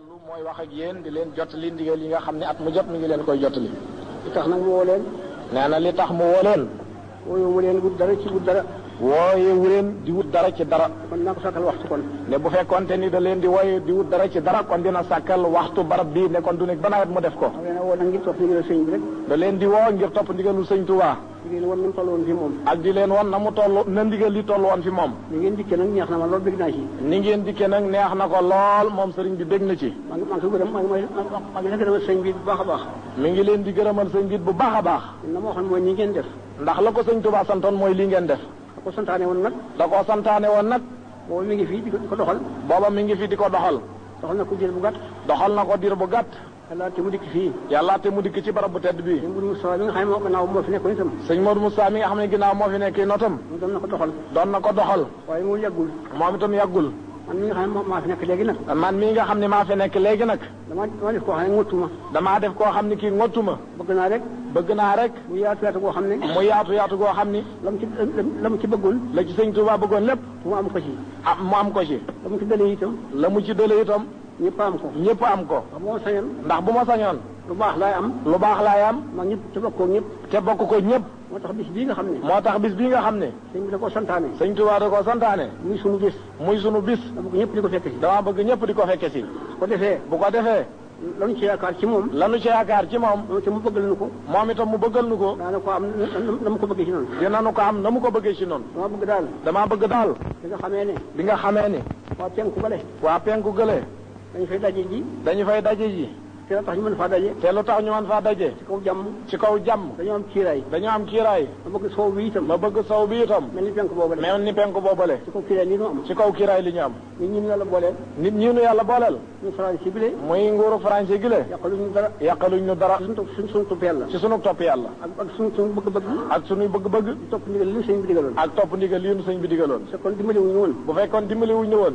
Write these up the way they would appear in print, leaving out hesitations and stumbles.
lu mooy wax ak yéen di leen jottali ndigal yi nga xam ne at mu jot mi ngi leen koy jottali. li tax nag mu woo leen. nee na li tax mu woo leen. wooyu leen wut dara ci wut dara. wooyewu leen di wut dara ci dara. kon naa ko sàkkal waxtu kon. ne bu fekkonte ni da leen di wooye di wut dara ci dara kon dina sàkkal waxtu barab bii ne kon du nekk ba nawet mu def ko. da leen a woo nag ngir topp ndigalu sëñ bi rek. da leen di woo ngir topp ndigalu sëñ Tuubaa. di leen woon na mu toll woon fi moom. ak di leen woon na mu toll na ndigal li toll woon fi moom. ni ngeen dikkee nag neex na ma lool bëgg naa ci. ni ngeen dikkee nag neex na ko lool moom sëriñ bi bég na ci. maa ngi ko gërëm maa ngi leen gërëmal sëñ bi bu baax a baax. mi ngi leen di gërëmal sëñ bi bu baax a baax. na ma waxoon mooy nii ngeen def. ndax la ko sëñ Tuubaa santoon mooy lii ngeen def. da ko santaane woon nag. da koo santaane woon nag. booba mi ngi fii di ko doxal. booba mi ngi fi di ko doxal. doxal na ko diir bu gàtt. doxal na ko diir bu gàtt. yàlla te mu dikk fii. yàlla te mu dikk ci barab bu tedd bii. sëñ Modou Moustapha mi nga xam ne moo gannaaw moo fi nekkoon itam. sëñ Modou Moustapha mi nga xam ne ginnaaw moo fi nekk notam. doon na ko doxal. doon na ko doxal. waaye mu yàggul. moom itam yàggul. man mi nga xam ne maa fi nekk léegi nag. man mii nga xam ne maa fi nekk léegi nag. dama def koo xam ne ngottuma. damaa def koo xam ne kii ngottuma. bëgg naa rek. bëgg naa rek. mu yaatu yaatu goo xam ne. mu yaatu yaatu goo xam ni. la mu ci bëggul. la ci sëñ Tuubaa bëggoon lépp. mu am ko ci. mu am ko ci. la mu ci dëlee itam. la mu ci dëlee itam. ñëpp am ko. ñëpp am ko. ndax bu ma sañoon. ndax bu ma sañoon. lu baax laay am. lu baax laay am. mag ñëpp te bokkoo ñëpp. te bokk ko ñëpp. moo tax bis bii nga xam ne. moo tax bis bii nga xam ne. sëñ bi da koo santaane. sëñ Tuubaa da koo santaane. muy sunu bis. muy sunu bis. dama bëgg ñëpp di ko fekke si. dama bëgg ñëpp di ko fekke si. bu ko defee. bu ko defee. lanu ci yaakaar ci moom. lanu ci yaakaar ci moom. moom itam mu bëggal nu ko. moom itam mu bëggal nu ko. daana ko am na mu ko bëggee ci noonu. dinañu ko am na mu ko bëggee ci noonu. dama bëgg daal. damaa bëgg daal. bi nga xamee ne. bi nga xamee ni. waa penku gële. waa penku gële. dañu fay daje ji. dañu fay daje ji. te lu tax ñu mën faa daje. te lu tax ñu mën faa daje. ci kaw jàmm. ci kaw jàmm. dañoo am kiiraay. dañoo am kiiraay. ma bëgg soow bi itam. ma bëgg sow bi itam. mel ni penku boobale. mel ni penku boobale. ci kaw kiiraay li ñu am. ci kaw kiiraay li ñu am. nit ñi ñu yàlla booleel. nit ñi nu yàlla booleel. ñu français bi le. muy nguuru français gi le. yàqaluñu dara. yàqaluñ ñu dara. suñu topp yàlla. ci sunu topp yàlla. ak suñu bëgg-bëgg. ak suñuy bëgg-bëgg. di topp ndigal li sëñ bi digaloon. ak topp ndigal li nu sëñ bi digaloon. te kon dimbali wuñu woon. bu fekkoon dimbali wuñu woon.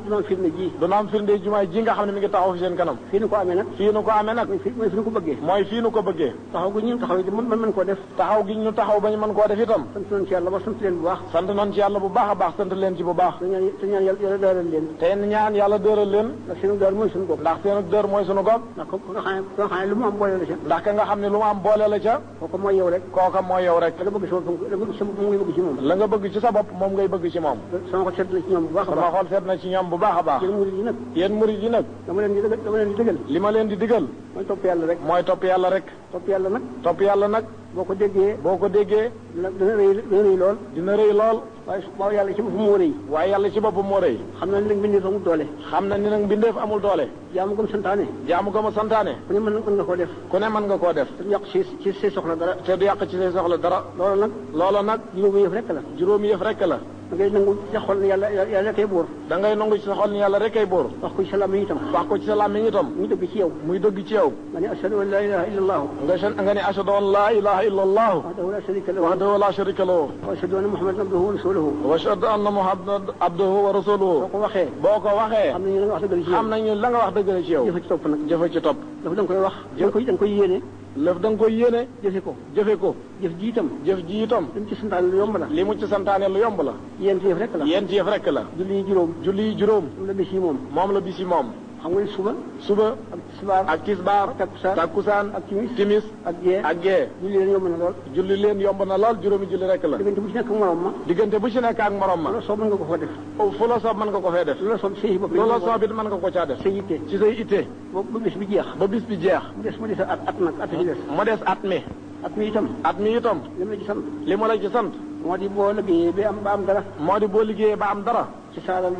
du am firnde ji. du am firnde jumaay ji nga xam ne mi ngi taxaw fi seen kanam. fii nu ko amee nag. fii nu ko amee nag. mooy fi nu ko bëggee. mooy fii nu ko bëggee. taxaw gi ñu taxaw yi mën koo def. taxaw gi ñu taxaw ba ñu mën koo def itam. sant nañ ci yàlla ba sant leen bu baax. sant nañ ci yàlla bu baax a baax sant leen ci bu baax. te ñaan yàlla dëral leen. te ñaan yàlla dëral leen. ndax seenu dër mooy suñu bopp. ndax seenu dër mooy suñu bopp. ndax ko nga xam ne lu mu am boole la ca. ndax ka nga xam ne lu mu am boole la ca. kooka mooy yow rek. kooka mooy yow rek. la nga bëgg sa bopp moom ngay bëgg ci moom. la nga bëgg ci sa bopp moom ngay bëgg ci moom. sama xol seet na ci ñoom bu baax a baax. sama xol seet na ci ñoom bu baax a baax. yéen murid yi nag. yéen murid yi nag. dama leen di digal. li ma leen di digal. mooy topp yàlla rek. mooy topp yàlla rek. topp yàlla nag. topp yàlla nag. boo ko déggee. dina rëy lool. dina rëy lool. waaye yàlla ci boppam moo rëy. waaye yàlla ci boppam moo rëy. xam na ni nag mbindeef amul doole. xam na ni nag mbindeef amul doole. jaamu gëm santaane. jaamu gëm santaane. ku ne mën nga koo def. ku ne mën nga koo def. te du yàq ci say soxla dara. te du yàq ci say soxla dara. loola nag. juróomi yëf rek la. juróomi yëf rek la. da ngay nangu ci sa xol ni yàlla rek ay buur. da ngay nangu ci sa xol ni yàlla rek ay buur. wax ko ci sa làmmiñ itam. wax ko ci sa làmmiñ itam. muy dëgg ci yow. muy dëgg ci yow. nga ne ashhadu an la ilaha illa allah. nga ne ashhadu an la ilaha illa allah. wahdahu la sharika lahu. wahdahu la sharika lahu. wa ashhadu anna muhammadan abduhu wa rasuluhu. wa ashhadu anna muhammadan abduhu wa rasuluhu. boo ko waxee. xam nañu la nga wax dëgg la ci yow. jëfe ci topp nag. jëfe ci topp. dafa da nga koy wax. da nga koy yéene. lëf da nga koy yéene. jëfe ko. jëf ji itam. jëf ji itam. li mu ci santaane lu yomb la. li mu ci santaane lu yomb la. yéen yëf rek la. yéen yëf rek la. julli yi juróom. moom la bis yi moom. moom la bis yi moom. xam nga suba. ak tisbaar. takkusaan. ak timis. ak gee. julli leen yomb na lool. julli leen yomb na lool juróomi julli rek la. diggante bu ci nekk ak morom ma. diggante bu ci nekk ak morom ma. fu la soob mën nga ko fa def. fu la soob mën nga ko fee def. lu la soob say bopp. lu la soob it mën nga ko caa def. say itte. ci say itte. ba bis bi jeex. ba bis bi jeex. mu des at nag at ci des. mu des at mi. at mi itam. li ma la ci sant. li ma la ci sant. moo di boo liggéeyee ba am dara. moo di boo liggéeyee ba am dara. ci sa alal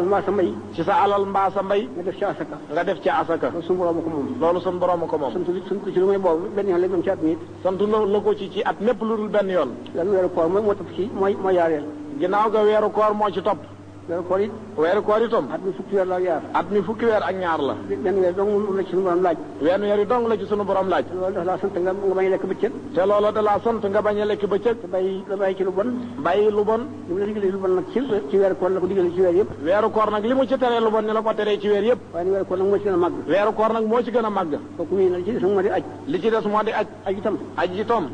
mbaa sa mbay. ci sa alal mbaa sa mbay. nga def ci asaka. loolu suñu borom ko moom. loolu suñu borom ko moom. sant ko ci lu may boobu benn yoon lay doon ci at mi it. sant la ko ci at mépp lu dul benn yoon. lan weeru koor moo topp ci mooy yaareel. ginnaaw ga weeru koor moo ci topp. weeru koor itam. at mi fukki weer la ak ñaar. at mi fukki weer ak ñaar la. benn weer dong moom la ci sunu borom laaj. wenn weer yi dong la ci sunu borom laaj. loolu dafa laa sant nga bañ a lekk bëccëg. te loolu da laa sant nga bañ a lekk bëccëg. te bàyyi ci lu bon. bàyyi lu bon. li mu la digalee lu bon nag ci weeru koor la ko digalee ci weer yëpp. weeru koor nag li mu ci teree lu bon ni la ko teree ci weer yëpp. waaye ni weeru koor nag moo ci gën a màgg. weeru koor nag moo ci gën a màgg. kooku wéy na li ci des nag moo di aj. li ci des moo di aj. aj itam.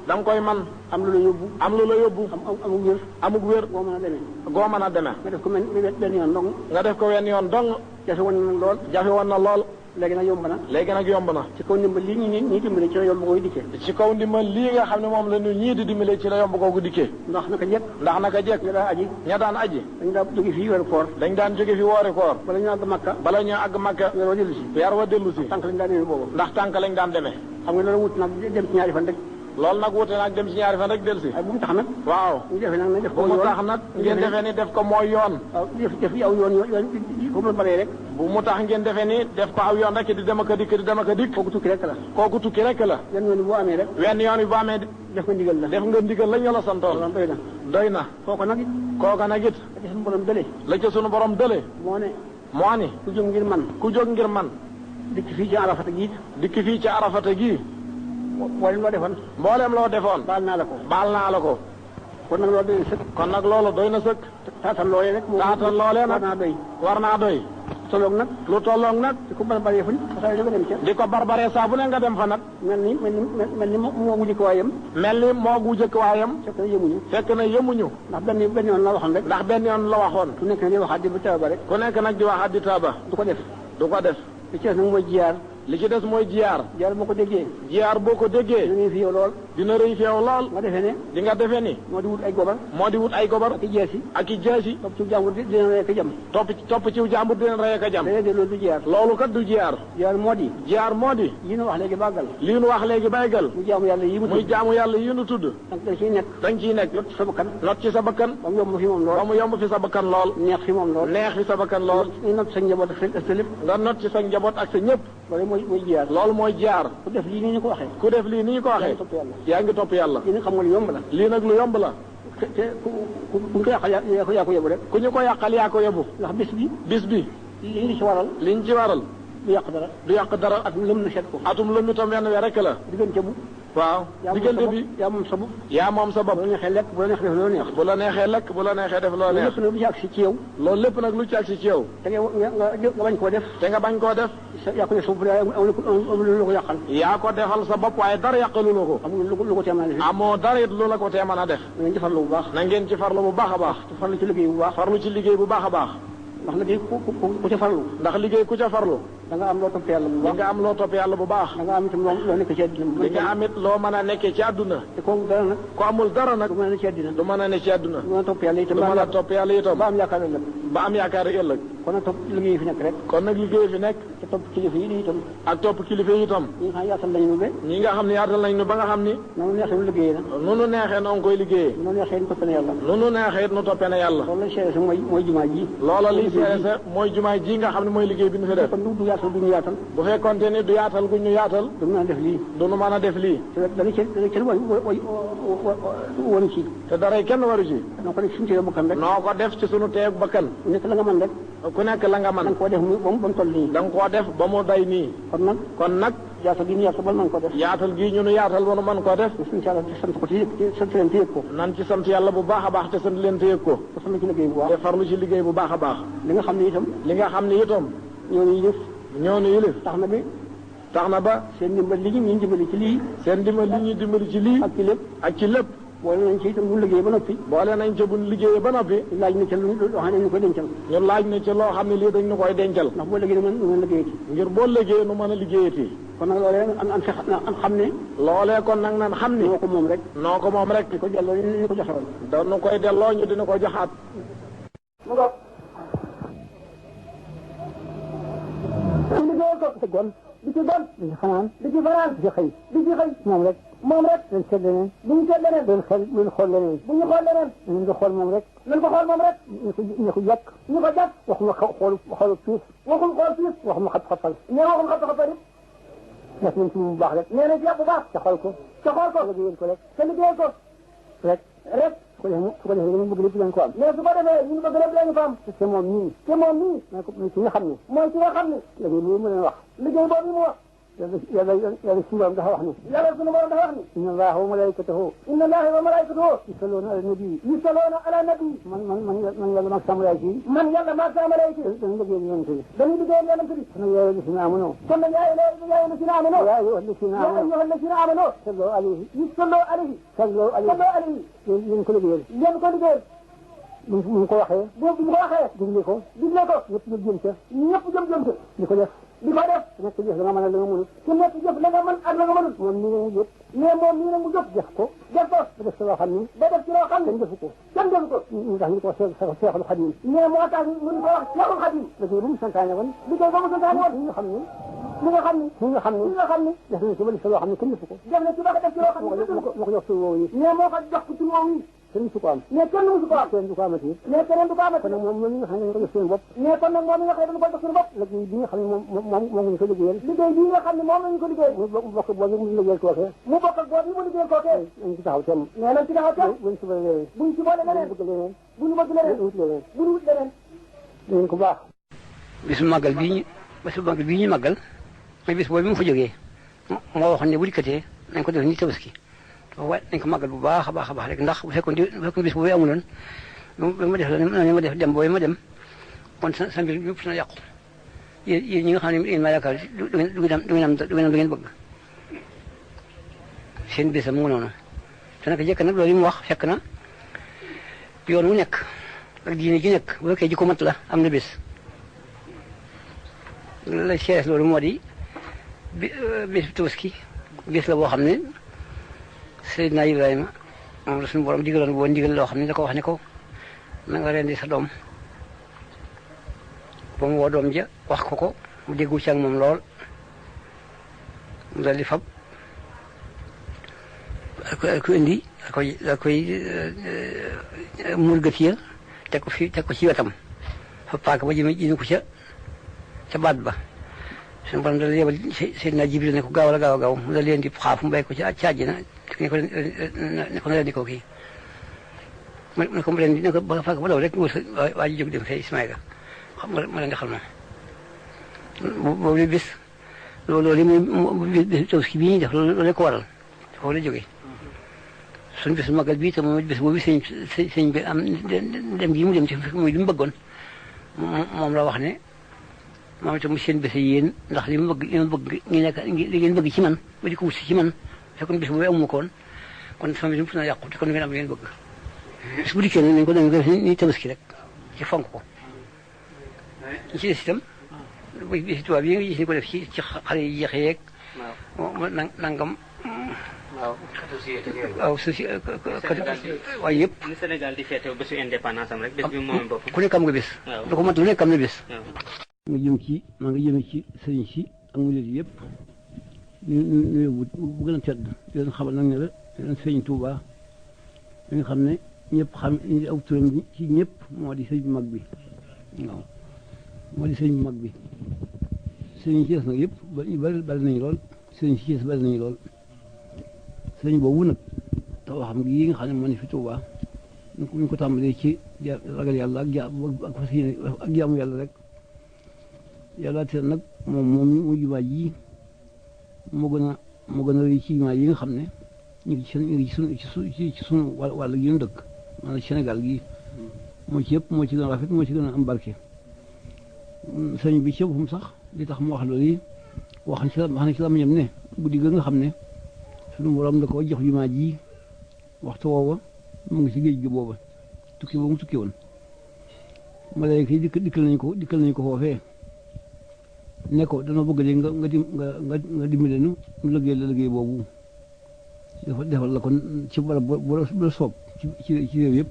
da nga koy man. am lu la yóbbu. amuk wér. amuk wér. goo mën a demee. nga def ko benn yoon dong. nga def ko wenn yoon dong. jafe woon na lool. jafe woon na lool. léegi nag yomb na. léegi nag yomb na. ci kaw ndimbal lii ñuy dimbale ci la yomb googu dikkee. ci kaw ndimbal lii nga xam ne moom la ñu ñii di dimbale ci la yomb googu dikkee. ndax naka jekk. ña daan aji. dañ daan jóge fii weeru koor. dañ daan jóge fi woori koor. bala ñu àgg Makka. weer wa dellu si. tànk lañ daan demee boobu. ndax tànk lañ daan demee. xam nga loolu wut nag dem ci ñaari fan rek. loolu nag wute nag dem ci ñaari fan rek dellu si. bu mu tax nag. waaw ñu defee nag def ko bu mu tax nag ngeen defee ni def ko mooy yoon. waaw def aw yoon foofu la baree rek. bu mu tax ngeen defee ni def ko aw yoon rek di dem ak a dikk di dem ak a dikk. kooku tukki rek la. kooku tukki rek la. wenn yoon boo amee rek. wenn yoon bi boo amee def nga ndigal la. def nga ndigal la ñu la santoon. loolu doy na. doy na. kooka nag it. kooka nag it. la ca sunu borom dële. la ca sunu borom dële. moo ne. moo ni. ku jóg ngir man. ku jóg ngir man. dikk fii ci arafata gii. dikk fii ci arafata gii. mboolem loo defoon. mboolem loo defoon. baal naa la ko. baal naa la ko. kon nag loolu doy na sëkk. kon nag loolu doy na sëkk. taatan loolee rek. taatan loolee nag war naa doy. war naa doy. tolloog nag. lu tolloog nag. di ko barbaree fuñ. saa yu dem ca. di ko barbaree saa bu ne nga dem fa nag. mel ni moo gu jëkk waayam. mel ni moo gu jëkk waayam. fekk na yemuñu. fekk na yemuñu. ndax benn yoon la waxoon rek. ndax benn yoon la waxoon. ku nekk di waxaat di bu taaba rek. ku nekk nag di waxaat di taaba. du ko def. du ko def. li ci des nag mooy jiyaar. li ci des mooy jiyaar. jiyaar boo ko déggee. jiyaar boo ko déggee. dina fi yow lool. dina rëy fi yow lool. nga defee ne. di nga defee ni. moo di wut ay gobar. moo di wut ay gobar. ak i jeesi. ak i jeesi. topp ci jàmbur dina rey ak jam. topp ci jàmbur dina rey ak jam. déedéet loolu du jiyaar. loolu kat du jiyaar. jiyaar moo di. jiyaar moo di. lii nu wax léegi bàggal. lii nu wax léegi bàygal. muy jaamu yàlla yi mu tudd. muy jaamu yàlla yi nu tudd. dañ ciy nekk. dañ ciy nekk. not ci sa bakkan. not ci sa bakkan. ba mu yomb fi moom lool. ba mu yomb fi sa bakkan lool. neex fi moom lool. neex fi sa bakkan lool. nga not sa njaboot ak sa lépp. nga not ci sa njaboot ak sa ñëpp. loolu mooy jiyaar. loolu mooy jiyaar. ku def lii ni ñu ko waxee. ku def lii ni ñu ko waxee. yaa ngi topp yàlla. lii nag xam nga lu yomb la. lii nag lu yomb la. te ku ñu ko yàqal yaa ko yebu rek. ku ñu ko yàqal yaa ko yebu. ndax bis bi. li ci waral. liñ ci waral. du yàq dara. du yàq dara. atum lëm na seet ko. atum lëm itam wenn we rek la. diggante bu. waaw diggante bi. yaa moom sa bopp. yaa moom sa bopp. bu la neexee lekk bu la neexee def loo neex. bu la neexee lekk bu la neexee def loo neex. lépp nag lu ci agsi ci yow. loolu lépp nag lu ci agsi ci yow. te nga bañ koo def. te nga bañ koo def. yaa ko def sa bopp amul lu ko yàqal. yaa ko defal sa bopp waaye dara yàqalu la ko. amul lu ko teemal def. amoo dara it lu la ko teeman a def. na ngeen ci farlu bu baax. na ngeen ci farlu bu baax a baax. te farlu ci liggéey bu baax. farlu ci liggéey bu baax a baax. ndax liggéey ku ca farlu. ndax liggéey ku ca farlu. da nga am loo topp yàlla bu baax. da nga am loo topp yàlla bu baax. da nga am itam loo nekk ci àdduna. da nga am it loo mën a nekkee ci àdduna. te kooku dara nag. ku amul dara nag. du mën a ne ci àdduna. du mën a ne ci àdduna. du mën a topp yàlla itam. du mën a topp yàlla itam. ba am yaakaar ëllëg. ba am yaakaar ëllëg. kon nag topp liggéey fi nekk rek. kon nag liggéey fi nekk. te topp kilifa yi itam. ak topp kilifa yi itam. ñi nga xam yaatal lañu nu be. ñi nga xam ne yaatal nañ nu ba nga xam ni. noonu neexee nu liggéeyee na. noonu neexee noonu koy liggéeyee. noonu neexee nu toppee na yàlla. noonu neexee nu toppee na yàlla. loolu la seere sa mooy jumaa ji. loola li seere sa mooy jumaa ji nga xam ne mooy liggéey bi nu fi def. kon du yaatal du ñu yaatal. bu fekkonte ni du yaatal gu ñu yaatal. du mën a def lii. du nu mën a def lii. te dana ci waru ci. te dara kenn waru ci. noo ko def suñu teew bakkan rek. noo ko def ci sunu teeg bakkan. ku nekk la nga mën rek. ku nekk la nga mën. da nga koo def ba mu toll nii. da nga koo def ba mu day nii. kon nag. yaatal gi ñu yaatal ba mën ko def. yaatal gi ñu nu yaatal ba nu mën koo def. sant yàlla te sant ko ci sant leen te yëg ko. nan ci sant yàlla bu baax a baax te sant leen te yëg ko. te farlu ci liggéey bu baax. te farlu ci liggéey bu baax a baax. li nga xam ne itam. li nga xam ne itam. ñoo yilif. ñoo yilif. tax na ba. seen ndimbal li ñu dimbali ci lii. seen ndimbal li ñuy dimbali ci lii. ak ci lépp. ak ci lépp. boole nañ ci itam bu liggéey ba noppi. boole nañ ca bu liggéeyee ba noppi. laaj na ca loo xam ne ñu koy dencal. ñu laaj na ca loo xam ne lii dañ ñu koy dencal. ndax boo liggéey nu mën a liggéeyati. ngir boo liggéeyee nu mën a liggéeyati. kon nag loolee an xam ne. loolee kon nag nan xam ni. noo ko moom rek. noo ko moom rek. di ko delloo ñu ko joxewoon. dañu koy delloo ñu dina ko joxaat. mu ngoog. su liggéeyee ko ci gon. di ci gon. di ci fanaan. di ci fanaan. di ci xëy. di ci xëy. moom rek. moom rek. dañ seet leneen. bu ñu seet leneen. dañ xool leneen. bu ñu xool leneen. nañ ko xool moom rek. nañ ko xool moom rek. ñu ko jàkk. ñu ko jàkk. waxuma xoolu piis. waxul xool piis. waxuma xat-xatal. nee waxul xat-xatal it. def nañ ci bu baax rek. nee nañ ci bu baax. ca xool ko. ca xool ko. liggéeyal ko rek. ca liggéeyal ko. rek. su ko defee li mu bëgg lépp dañ ko am. mais su ko defee li mu bëgg lépp dañ ko am. te moom nii. mooy ki nga xam ne. mooy ki nga xam ne. liggéey boobu mu leen wax. liggéey boobu mu wax. yàlla suñu borom dafa wax ni. yàlla suñu borom dafa wax ni. inna allaha wa malaikatahu. inna allaha wa malaikatahu. yusalluna ala nabi. yusalluna ala nabi. man yàlla maag sama malaayika yi. man yàlla maag sama malaayika yi. dañuy liggéeyal yonent bi. dañuy liggéeyal yonent bi. kon nag yaa ayyuha llazina amanu. kon nag yaa ayyuha llazina amanu. yaa ayyuha llazina amanu. sallu alayhi. sallu alayhi. sallu alayhi. yéen ko liggéeyal. yéen ko liggéeyal. bu mu ko waxee boobu mu ko waxee digle ko ñëpp jëm ca di ko def nekk jëf la nga mën a la nga mënut ku nekk jëf la nga mën ak la nga mënut moom nii mu jëf mais moom nii mu jëf def ko ba def ci loo xam ni kenn defu ko ñu tax ñu ko Seexul Xadim mais moo tax ñu ko wax Seexul Xadim liggéey bu mu santaane woon li nga xam ni def na ci ba def ci loo xam ne kenn defu ko def na ci ba def ci loo xam ne moo ko jox tur woowu yi mais moo ko jox tur woowu yi kenn musu ko am mais kenn musu ko am kenn du ko amati mais keneen du ko amati kon nag moom ñi nga xam ne dañu ko jox seen bopp mais kon nag moom mi nga xam ne dañu ko jox seen bopp liggéey bi nga xam ne moom lañu ko liggéeyal liggéey bi nga xam ne moom lañu ko liggéeyal mu bokk boobu mu liggéeyal kookee mu bokk ak boobu mu liggéeyal kookee nañ ci taxaw tem mais nañ ci taxaw tem buñ ci boole leneen buñu bëgg leneen buñu wut leneen dañ ko baax bisu màggal bii ñu màggal mooy bis boobu mu fa jógee moo waxoon ne bu dikkatee nañ ko def ni Tabaski waaye nañ ko màggal bu baax a baax rek ndax bu fekkoon bis boobu amuloon ba ma def dem boobu ma dem kon sa mbir yëpp dina yàqu yéen ñi nga xam ne yéen maa yaakaar du ngeen bëgg seen bésam mu ngi noonu te nag jëkk nag loolu yi mu wax fekk na yoon wu nekk ak diine ji nekk bu fekkee ji ko mat la am na bés la seeres loolu moo di bés Tabaski bés la boo xam ne Seydina Ibrahima moom la suñu borom digaloon boo ndigal loo xam ne da ko wax ne ko na nga rendi sa doom ba mu woo doom ja wax ko mu déggu ci ak moom lool mu dal di fab ak indi da koy murgati ya teg ko ci wetam fa paaka ba jëme ko ca baat ba suñu borom dal yebal Seydina Jibril ne ko gaaw mu dal leen di xaafu mbéy ko ci àjjana ne ko na leen di ko kii ne ko leen ne ko ba fàgg ba daw rek waa ji jóg dem fee Ismaïla xam nga ma leen di xal moom boobu bis loolu li muy bis Tabaski bii ñuy def loolu rek ko waral foofu la jógee suñu bis magal bii te moom bis boobu sëñ bi am dem gi mu dem ci muy li mu bëggoon moom la wax ne moom itam mu seen bés yéen ndax li ma bëgg li ngeen bëgg ci man ba di ko wut si ci man fekkoon bis boobu amu ko woon kon sama bis mu fi na yàqu te kon ngeen am li ngeen bëgg bis bu dikkee nañ ko def ni Tabaski rek ci fonk ko ñu ci des itam bis tubaab yi nga gis ni ko def ci xale yi jeex yeeg nangam waaw waaye yëpp li Sénégal di feete bésu indépendance am rek bés bi moom bopp ku nekk am nga bés da ko mat lu nekk am na bés maa ngi jëm ci sëriñ si ak mu leen yëpp ñu bu gën a tedd di leen xamal nag ne la leen sëriñ Touba li nga xam ne ñëpp xam aw turam ci ñëpp moo di sëriñ bu mag bi waaw moo di sëriñ bu mag bi sëriñ ci des nag yëpp bari nañu lool sëriñ ci des bari nañu lool sëriñ boobu nag taw xam gi yi nga xam ne moo ne fi Touba ñu ko tàmbalee ci ragal yàlla ak fas yéene ak jaamu yàlla rek yàlla teel nag moom mu jumaa ji moo gën a rëy ci jumaa yi nga xam ne ñu ngi ci sunu wàll gi ñu dëkk maanaam Sénégal gi moo ci yëpp moo ci gën a rafet moo ci gën a am barke sëñ bi ci boppam sax li tax mu wax loolu yi wax na ci la ma ñam ne guddi ga nga xam ne sunu borom da ko jox jumaa ji waxtu woowa mu ngi ci géej gi booba tukki boobu mu tukki woon malayka yi dikkal nañu ko foofee ne ko dana bëgg de nga dimbale nu liggéey boobu defal la kon ci barab bu soob ci réew yëpp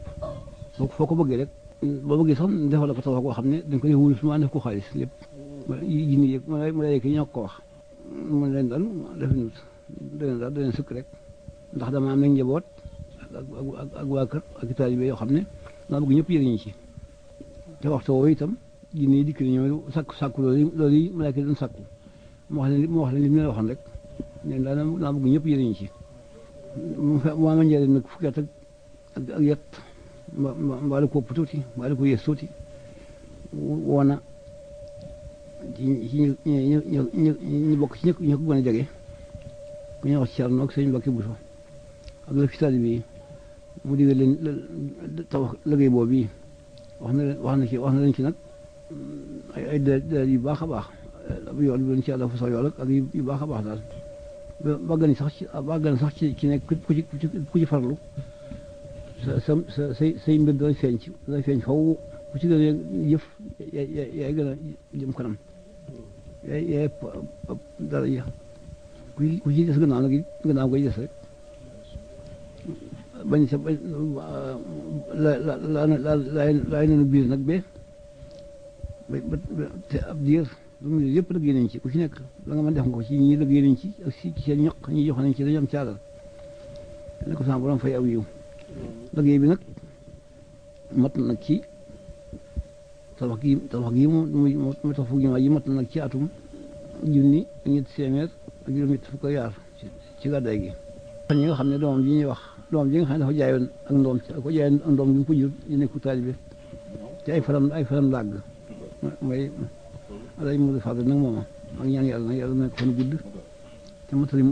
foo ko bëggee rek boo bëggee sax defal la ko tabax koo xam ne dañ ko def wurus maa def ko xaalis lépp jinni yëg malayka yi ñoo ko wax mun leen daal da leen sëkk rek ndax dama am nañ njaboot ak waa kër ak taalibe yoo xam ne maa bëgg ñëpp yëriñu ci te waxtu woowu itam jinne yi dikk na ñoom sàkku loolu yi malaaka doon sàkku mu wax leen li mu leen waxoon rek ne daa bëgg ñëpp yëriñu ci mu ama njëriñ nag fukki at ak yet mbaa la ko ëpp tuuti mbaa la ko yées tuuti woona ci ñu bokk ci ñu ko gën a jege ku ñuy wax ci Cerno ak sëñ Mbàkke Buso ak la fi taalibe yi mu digal leen tabax liggéey boobu yi wax na leen ci nag ay dalil yu baax a baax yool bi leen ci yàlla fa sax yool ak yu baax a baax daal bàgg na sax ci nekk ku ci farlu say mbir dana feeñ faw ku ci gën a yëf yaay gën a jëm kanam yaay dara ja ku ci des gannaaw nag gannaaw koy des rek bañ sa laay nanu biir nag te ab diir lu yëpp liggéey nañ ci ku ci nekk la nga mën def nga ko ci ñii liggéey nañ ci ak ci seen ñoq ñi jox nañ ci dañu am caagal ne ko sama borom fay aw yiw liggéey bi nag mat na nag ci tabax gi mu tabax fu gi mat na nag ci atum junni ak ñetti téeméer ak juróom-ñett fukk ak yaar ci gàddaay gi ñi nga xam ne doomam ji ñuy wax doomam ji nga xam ne dafa jaayoon ak ndoom ko jaayoon ak ndoom bi mu ko jur ñu nekku taalibe te ay faram làgg mooy alay Modou Fadel nag mooma ak ñaan yàlla nag yàlla nekk fan gudd te matali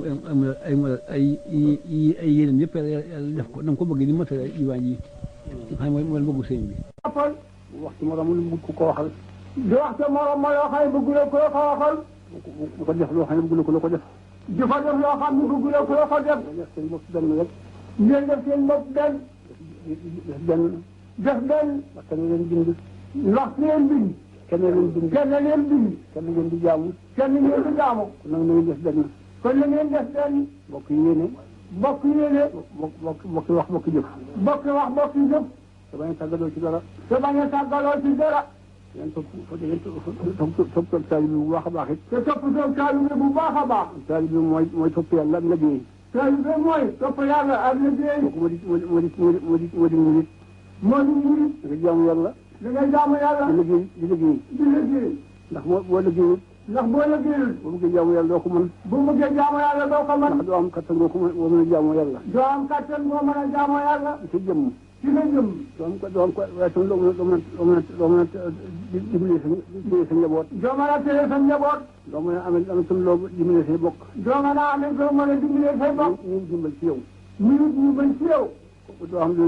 ay yéeneen yëpp yàlla def ko na nga ko bëgg di matali diwaan ji nga xam ne mooy bëggu sëñ bi wax ci morom lu bëgg ko waxal di wax ci morom ma yoo xam ne bëgg la ko waxal bu ko def loo xam ne bëgg la ko def di fa def loo xam ne bëgg la ko def def seen bopp benn rek ngeen def seen bopp benn def benn parce que leen bind ndax leen bind kenn ngeen di jaamu kon nag na ngeen def benn kon na ngeen def benn bokk yéene bokk wax bokk jëf te bañ a tàggaloo ci dara ngeen topp taalibe bu baax a baax it te topp taalibe bu baax a baax taalibe mooy topp yàlla ak liggéey taalibe mooy topp yàlla ak liggéey moo di murit nga jaamu yàlla di liggéey ndax boo liggéeyul boo bëggee jaamu yàlla doo ko mën ndax doo am kattan boo mën a jaamu yàlla ci jëmm ci nga jëm doo am ko waaye tam doo mën a dimbali sa njaboot doo mën a téye sa njaboot doo mën a amee tam loo dimbali say bokk doo mën a amee doo mën a dimbali say bokk ñu dimbal ci yow doo am loo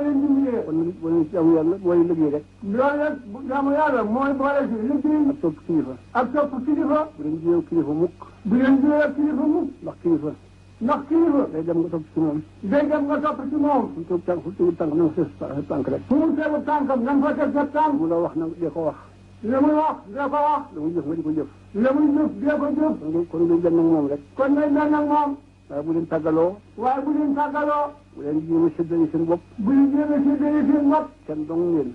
leen dimbalee kon nag boo leen jaamu yàlla mooy liggéey rek loolu nag jaamu yàlla mooy boole ci liggéey ak topp kilifa bu leen jiyee kilifa mukk ndax kilifa day dem nga topp ci moom fu tegu tànk na nga fa sa tànk rek fu mu tegu tànkam na nga fa teg sa tànk mu la wax na dee ko wax la muy jëf nga di ko jëf la muy jëf dee ko jëf kon ngay dem nag moom rek waaye bu leen tàggaloo bu leen jéem a séddale seen bopp kenn dong ngeen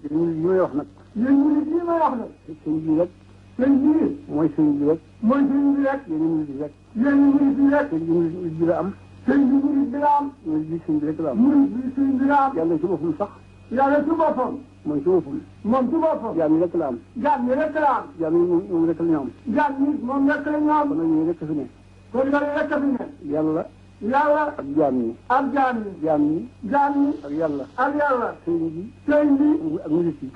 yéen ñi may wax nag sëñ bi rek mooy sëñ bi rek yéen murid rek sëñ bi la am murid bi sëñ bi rek la am yàlla ci boppam sax moom ci boppam jaam yi rek la am jaam yi moom rek la ñu am kon nag yooyu rek fi ne yàlla ak jaam yi ak yàlla sëñ bi ak murid yi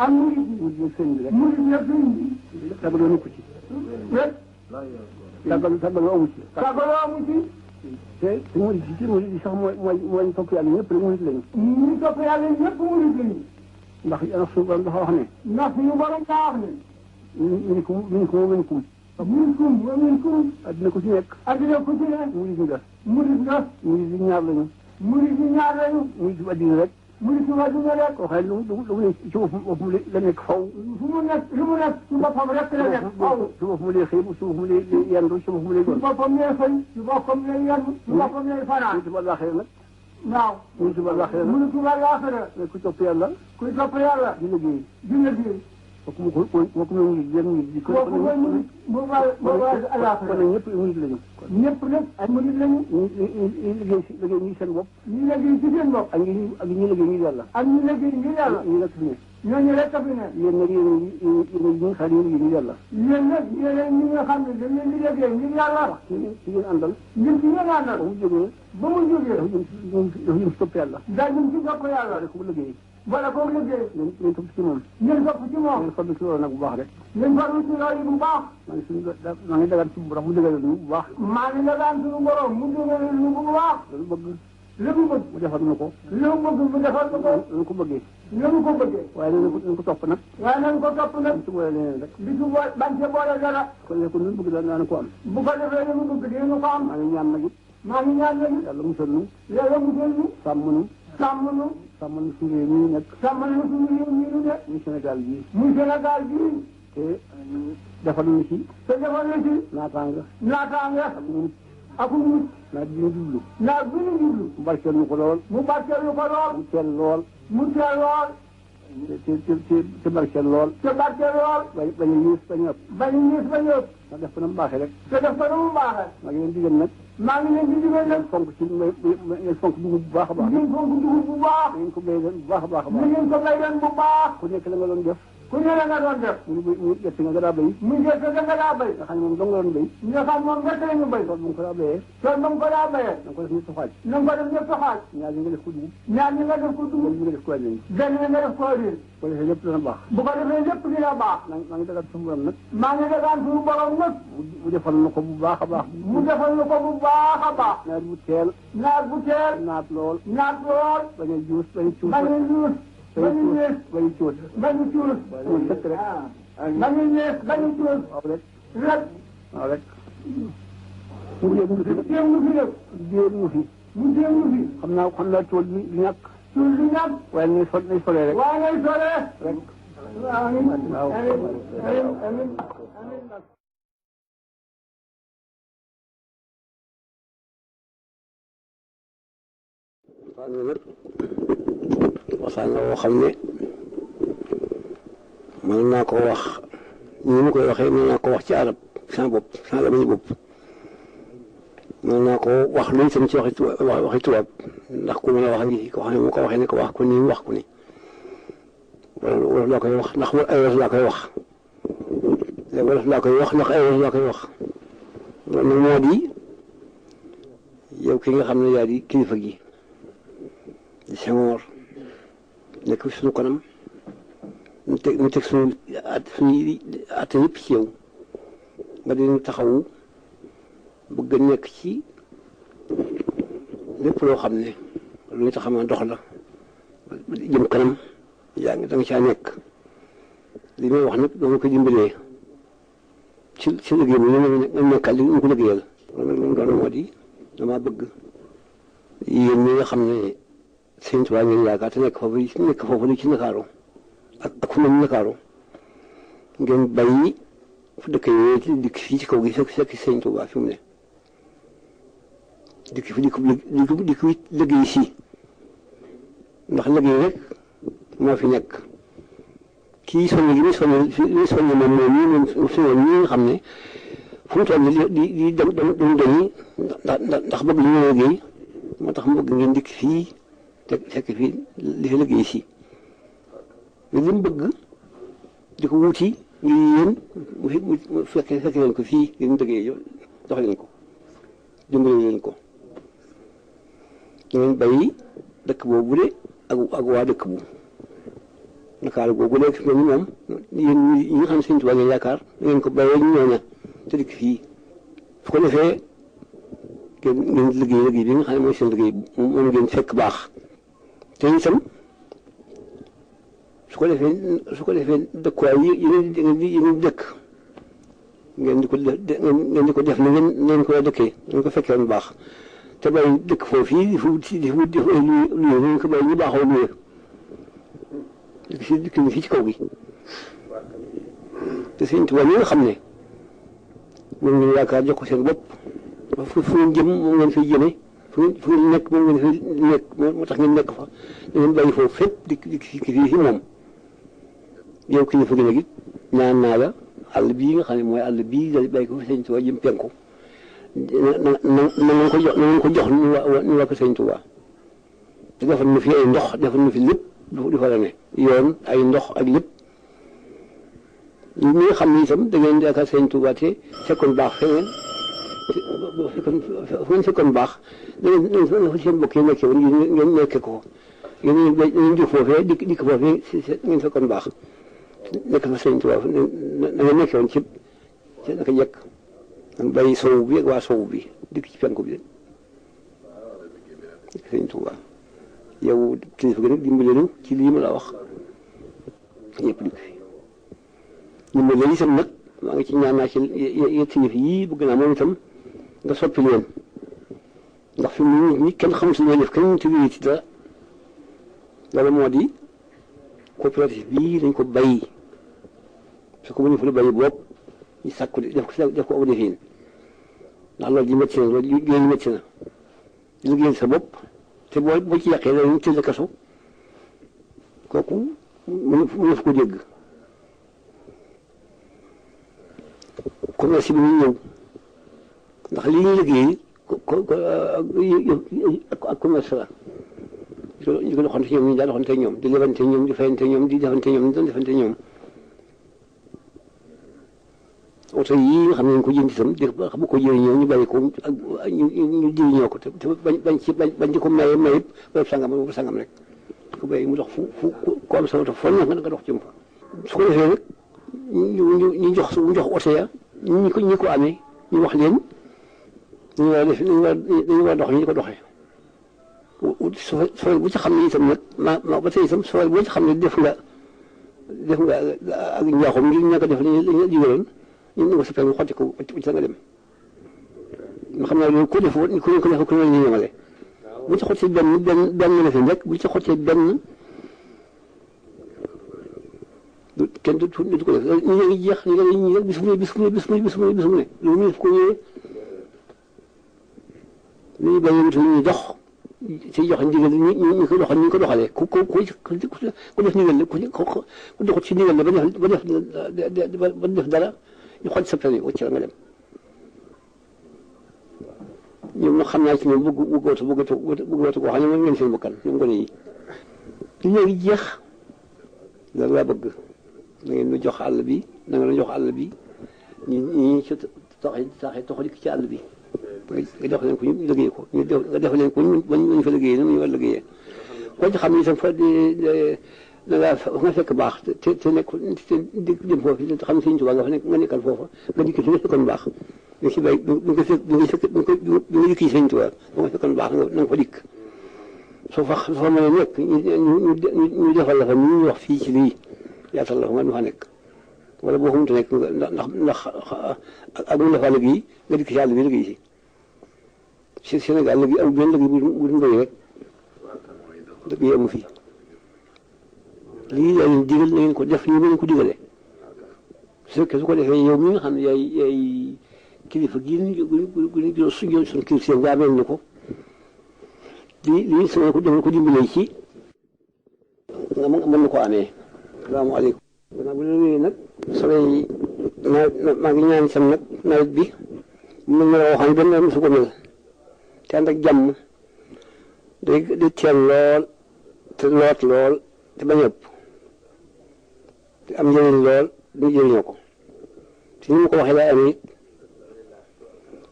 murid sëñ bi rek tàggaloo nekku ci tàggaloo amu ci te murid yi sax mooy topp yàlla ñëpp rek murid lañu ndax suñu borom dafa wax ne minkum addina ku ci nekk murid yi ñaar lañu murid yi addina rek koo xam ne lu mu ne ci boppam la nekk faw lu mu nekk ci boppam rek la nekk faw ci boppam lay xëy ci boppam lay yendu ci boppam lay gon ci boppam lay yendu ci boppam lay fanaan mu tuba laaxira nag waaw mu tuba laaxira ku topp yàlla di liggéey kooku mu murid di kon ñëpp murid lañu ay murid lañu ñi liggéey ñi seen bopp ak ñi liggéey ngir yàlla ñu nekk fi ne ñooñu rek fi ne yéen nag yéen ñi nga xam ne ngir yàlla yéen ñi nga xam ne dañ leen di liggéey ngir yàlla ci ngeen àndal ba mu jógee dafa jëm ci topp yàlla rek mu liggéey wala koo liggéey ngeen topp ci moom ngeen farlu ci loolu nag bu baax rek ngeen farlu ci loolu bu baax maa ngi dagaan suñu borom mu dëgëral nu bu baax loolu bëgg mu defal nu ko nu ko bëggee waaye nañ ko topp nag di ci boole leneen rek bañ ci boole dara kon ne ko nu bëgg daal naa ko am bu ko defee nu bëgg dina ko am maa ngi ñaan nag it maa ngi ñaan leen yàlla musal nu yàlla musal nu sàmm nu sàmm nu suñu réew mi nekk sàmmal nu suñu réew mi nu de muy Sénégal bii muy Sénégal bii te defal nu ci te defal na ci naataanga naataanga ak mucc ak mucc naat bi ñu jublu naat bi ñu jublu mu barkeel nu ko lool mu barkeel nu ko lool mu teel lool mu teel lool te barkeel lool te barkeel lool bañ a yées bañ a ëpp bañ a ñiis bañ a ëpp ma def ko na mu baaxee rek te def ko na mu baaxee maa ngi leen digal nag maa ngi leen di digal nag fonk ci ngeen fonk dugub bu baax a baax ngeen fonk dugub bu baax ngeen ko béy leen bu baax a baax a ni baax ngeen ko bay leen bu baax ku nekk la nga doon def ku ne la nga doon def mu gerte nga daa béy muy gerte ga nga daa bay nga xam ne moom dong nga doon béy nga xam moom gerte la ñu bay tool bu nga ko daa béyee tool ba mu ko daa bayee da nga ko def ñetti xaaj na nga ko def ñëpp xaaj ñaar ñi nga def ko dugub ñaar ñi nga def ko dugub ñi nga def ko wàññi benn nga def ko riir ko defee lépp dana baax bu ko defee lépp dina baax maa ngi dagat suñu borom nag maa ngi dagaan suñu borom nag mu defal na ko bu baax a baax mu defal ñu ko bu baax a baax nawet bu teel naat bu teel naat lool naat lool bañ a juus bañ a cuus bañ a ñuus bañ a ñees bañ a cuus bañ a cuus cuus sëkk rek bañ a ñees bañ a cuus waaw rek rek waaw rek mu jéem ñu fi téem nu fi def jéem ñu fi mu téem nu fi xam naa tool bi du ñàkk suul bi ñàkk waaye nañ solee rek waaye ngay solee rek amiin waaw amiin amiin amiin waxtaan la woo xam ne mën naa ko wax ni mu koy waxee mën naa ko wax ci arab sans bopp sans la bañu bopp mën naa ko wax lu itam ci waxi tubaab ndax ku mën a wax ngi ko xam ne mu ko waxee ne ko wax ko nii wax ko ni wolof laa koy wax ndax ay wolof laa koy wax léegi wolof laa koy wax ndax ay wolof laa koy wax loolu nag moo di yow ki nga xam ne yaa di kilifa gi di Senghor nekk fi suñu kanam ñu teg suñu at yëpp ci yow nga di taxawu bëgg a nekk ci lépp loo xam ne lu ñu taxaw dox la jëm kanam yaa ngi da nga caa nekk li may wax nag dama ko dimbalee ci liggéey bi nga nekkal li ñu ko liggéeyal loolu nag li mu doon moo di dama bëgg yéen ñi nga xam ne Sëñ Tuubaa ngeen yaakaar te nekk foofu li ci Ndakaaru ak fu mel ni Ndakaaru ngeen bàyyi fu dëkk yooyu ci dikk fii ci kaw gi fekk Sëñ Tuubaa fi mu ne dikk fi dikk liggéey si ndax liggéey rek moo fi nekk kii soññ gi muy soññ moom moom ñi nga xam ne fu mu toll di dem dañuy ndax bëgg li ñu liggéey moo tax mu bëgg ngeen dikk fii te fekk fii li fi liggéey si mais li mu bëgg di ko wuti ngir yéen mu fekk leen ko fii ngeen liggéey jox leen ko dimbale leen ko ngeen bàyyi dëkk boobu de ak waa dëkk bu Ndakaaru boobu léegi fi mu ne moom yéen ñi nga xam ne Sëñ Tuubaa ngeen yaakaar da ngeen ko bàyyee ñu ñooña te dikk fii su ko defee ngeen liggéey bi nga xam ne mooy seen liggéey moom ngeen fekk baax te itam su ko defee dëkkuwaay yi ngeen dëkk ngeen di ko def na ngeen ko dëkkee ngeen ko fekkee woon baax te bàyyi dëkk foofu yi di def ay luye ngeen ko bàyyi ñu baaxoo luye dikk fii ci kaw gi te Sëñ Tuubaa ñi nga xam ne moom ngeen yaakaar jox ko seen bopp fu ngeen jëm moom ngeen fiy jëme fu ngeen nekk moom ngeen fi nekk moo tax ngeen nekk fa da ngeen bàyyi foofu fépp dikk fii fi moom yow kilifa gi nag it ñaan naa la àll bii nga xam ne mooy àll bii da bàyyi ko fi Sëñ Tuubaa jëm penku na ngeen ko jox ñu waa ko Sëñ Tuubaa te defal na fi ay ndox defal na fi lépp du fa la ne yoon ay ndox ak lépp ñi nga xam ne itam da ngeen yaakaar Sëñ Tuubaa te fekkoon baax feneen fu ngeen fekkoon baax da ngeen seen mbokk yi nekkee woon ngeen nekkee ko ngeen jóg foofee dikk foofee ngeen fekkoon baax nekk fa Sëñ Tuubaa da ngeen nekkee woon ci naka jekk man bàyyi sowu bi ak waa sowu bi dikk ci penku bi dikk Sëñ Tuubaa yow kilifa gi nag dimbale nu ci lii ma la wax ñëpp dikk fi dimbale itam nag maa ngi ci ñaan naa ci yetti yëf yii bëgg naa moom itam nga soppi leen ndax fi mu nit ñi kenn xamul si ñooy def kenn mënut a wéy ci dara loolu moo di coopérative bii dañ ko bàyyi su ko mënee fa la bàyyi bopp ñu sàkku def ko aw defin ndax loolu ji métti na loolu liggéey métti na di liggéeyal sa bopp te boo ci yàqee loolu ñu tëj la kaso kooku mënu fa ko dégg commerce bi ñu ñëw ndax li ñuy liggéey ak commerce la ñu ko doxante ñoom ñu daal doxante ñoom di lebante ñoom di fayante ñoom di defante ñoom di doon defante ñoom oto yii nga xam ne ñu ko jënd itam di xam ko jëriñoo ñu bàyyi ko ak ñu jëriñoo ko te bañ di ko maye mayib ba sangam rek ko bàyyi mu dox fu ko am sa oto foo nga dox ci su ko defee nag ñu jox oto ya ñi ko amee ñu wax leen dañu war a def dañu war a dox ñu ko doxee sofër bu ci xam ne itam nag ma ba tey itam sofër bu ci xam ne def nga ak njaaxum ngir ña ko def lañu digaloon ñu ko soppeeku xotti ko ci la nga dem nga xam ne loolu ko def woon ko def ko ñu ñëmale bu ci xotti benn la fi rek bu ci xotti benn kenn du ko def ñu ngi jeex ñu rek bis mu ne lu mu def ko ñëwee li ñu bàyyi wutul ñu jox ci jox ndigal ñu ko doxal ñu ko doxalee ku def ndigal la ku doxut ci ndigal la ba def dara ñu xool sa période wacc la nga dem ñoom nag xam naa ci ñoom bëggootu koo xam ne moom ngeen seen bokkan ñoom gone yi li léegi jeex loolu laa bëgg na ngeen nu jox àll bi na nga nu jox àll bi ñi ci taxi toxali ci àll bi nga def leen ko ñu liggéey ko nga def leen ko ñu fa liggéeyee ñu war a liggéeyee koo ci xam ne itam fa nga fekk baax te nekk te dem foofu te xam ne Sëñ Tuubaa nga nekkal foofa nga dikk fi nga fekkoon baax nga ci bay bi nga dikk ci Sëñ Tuubaa ba nga fekkoon baax na nga fa dikk soo fa mënee nekk ñu defal la fa ñu ñuy wax fii ci lii yaatal la fa nga du fa nekk wala boo xamante nekk ndax ak mu defaa liggéey nga dikk ci àll bi liggéey si Sénégal liggéey amul benn liggéey bu dul mbéy rek liggéey amu fi lii daa leen digal na ngeen ko def ñu ngeen ko digalee su ko defee yow mi nga xam ne yaay kilifa gii suñu kilifa nga amee ñu ko lii sama ko defal ko dimbalee ci nga mën na ko amee. salaamaaleykum. gannaaw bu ñu nag soleil maa ngi ñaan sam nag nawet bi mën na la waxoon benn mosu ko mel te ànd ak jàmm day teel lool te loot lool te bañ a ëpp te am njëriñ lool ñu jëriñoo ko te ni ma ko waxee lay amee it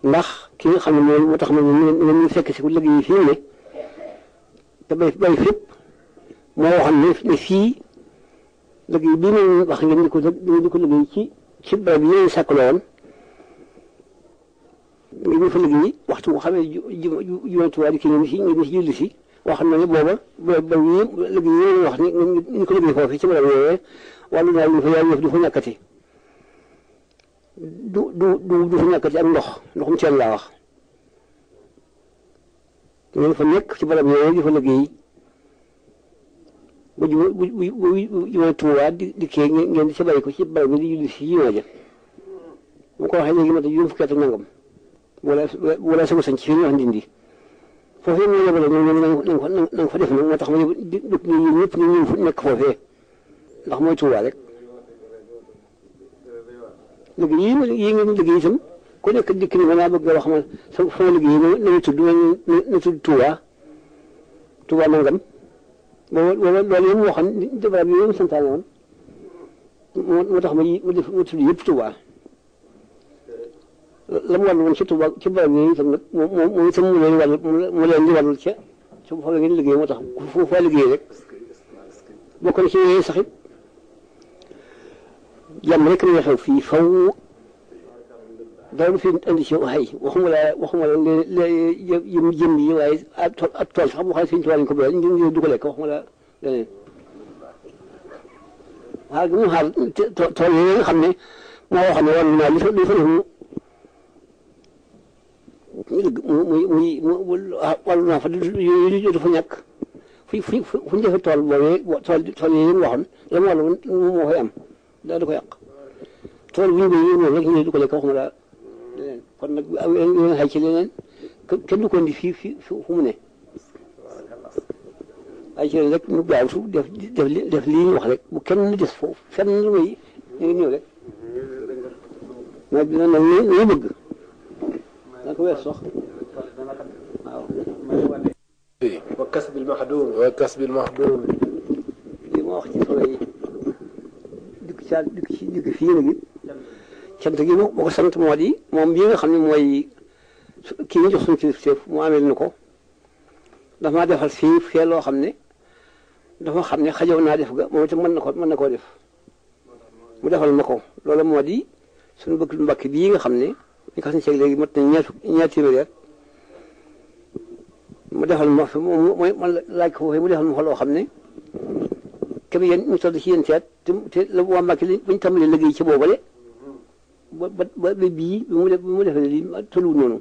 ndax ki nga xam ne moom moo tax ma ñu fekk si ku liggéey fii ne te bay fépp moo waxoon ne fii liggéey bii ma wax ngeen di ko liggéey ci barab yi ngeen sàkk woon ngeen di fa liggéey waxtu boo xamee jumantuwaay di kii ngeen si julli si wax na ne booba ba liggéey yi wax ni ñu ko liggéey foofu ci barab yooyee wàllu naa lu fa yaay yëf du fa ñàkkati du fa ñàkkati ak ndoxum teen laa wax ngeen fa nekk ci barab yooyee di fa liggéey bu jumantuwaay di kii ngeen di sa bàyyi ko ci barab bi di julli si jumaa ja mu ko waxee léegi ma ta juróom fukki at ak nangam wala sama sañ ci fi ñu wax Ndindi foofee moo yebale na nga fa def nag moo tax ma dëkk ñi ñëpp ñu nekk foofee ndax mooy Tuubaa rek liggéey yi ngeen liggéey itam ku nekk dikk ni ma naa bëgg wax ma sama liggéey nañu tudd na tudd Tuubaa nangam loolu yëpp moo xam barab yi santaane woon moo tax ma tudd yëpp Tuubaa la mu wàllu woon ci Tuubaa ci barab yooyu itam nag moom itam mu leen di wàllul ca fa ngeen liggéey moo tax fu fa liggéey rek bokk na ci yooyu sax it jàmm rek la xew fii faw dara du fi indi ci ay waxuma la jëm yi waaye ak tool sax boo xam ne Sëñ Tuubaa lañ ko béy ñu du ko lekk waxuma la leneen xaar gi mu xaar tool yooyu nga xam ne moo waxoon ne woon naa li fa def muy dëgg muy wàllu naa fa yooyu dafa ñàkk fu ñu defee tool boobee tool yi ñu waxoon la mu wàllu moo koy am daal di ko yàq tool bu ñu béyee noonu rek ñu du ko lekk waxuma daal leneen kon nag yéen xay ci leneen kenn du ko indi fii fu mu ne ay ci rek ñu gaaw su def lii ñu wax rek bu kenn des foofu fenn lu muy ñu ñëw rek mais dina nag ñu bëgg da ko weer sox waaw wa kasbil maxduum li ma wax ci solo yi dikk fii nag it cant gi moo ko sant moo di moom bii nga xam ne mooy kii ñu jox suñu kilifteef mu amee na ko dafa maa defal fee loo xam ne dafa xam ne xajow naa def ga moom itam mën na koo def mu defal ma ko loolu moo di suñu bëgg mbakk bii nga xam ne ñu ko suñu léegi mat na ñaar téeméer mu defal ma fi mooy man laaj ko foofee mu defal ma ko loo xam ne képp yéen ñu toll ci yéen seet te la waa Mbàkke li bañ tàmbalee liggéey ci boobale ba bii bi mu defee lii tolluwul noonu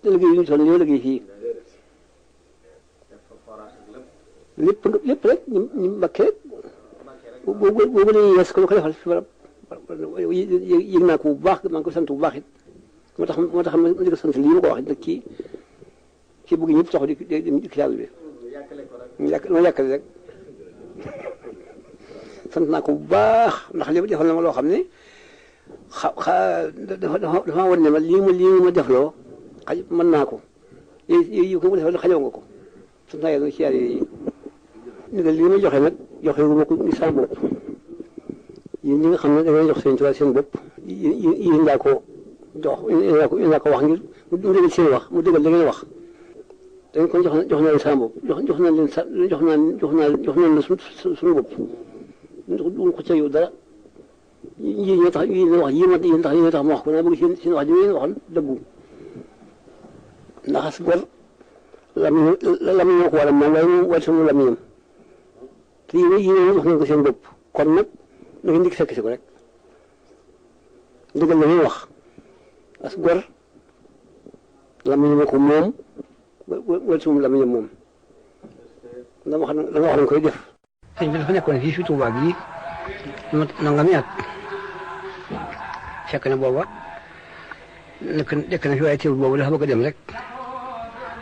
te liggéey yi ñu toll ñoo liggéey fii lépp rek ñu Mbàkke rek boobu la ñuy yes ko defal fi barab yëg naa ko bu baax maa ngi ko sant bu baax it moo tax ma di ko sant lii ma ko wax nag ci bëgg ñëpp taxaw di yàlla bi noo yàkkale rek sant naa ko bu baax ndax li ma defal na ma loo xam ne dafa wan ne ma lii ma defloo xaj mën naa ko yi ko mu defal xajoo nga ko sant naa yàlla ci yàlla yi ndigal lii ma joxe nag joxe wu ma ko ni sama bopp yéen ñi nga xam ne da ngay jox seen tubaab seen bopp yéen laa ko jox yéen laa ko wax ngir mu dëggal seen wax mu dëggal da ngeen wax dañ ko jox naa leen sama bopp jox naa leen jox naa leen suñu bopp duñ ko ca yow dara yéen ñoo tax yéen wax yéen tax ma wax ko naa bëgg seen wax ji ngeen waxoon dëggu ndax as gor lamiñoo ko wala man waaye moom wala sama lamiñam te yéen wax ngeen ko seen bopp kon nag da ngeen dikk fekk si ko rek dëggal la ñuy wax as gor lamiñoo ko moom wala sama lamiñam moom la ma wax nañ koy def. sëñ bi dafa nekkoon fii fi Tuubaa bii nangami at fekk na booba nekk na fi waaye teewul boobu dafa bëgg a dem rek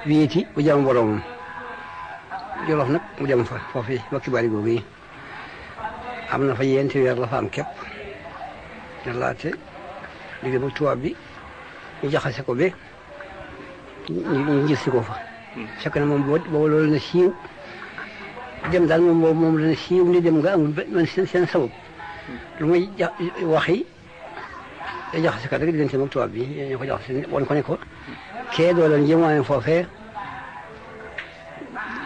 wéeti bu jàmm boromam Jolof nag mu dem fa foofu bakki bari googu yi am na fa yenti weer la fa am képp ne laate digg ba tubaab bi ñu jaxase ko ba ñu gis si ko fa fekk na moom booba loolu na siiw dem daal moom la ne siiw ni dem nga amul man seen sabab lu may waxi da jaxase kat rek diggante mag tubaab bi ñoo ko jaxase woon ko ne ko kee doo leen jëmwaayam foofee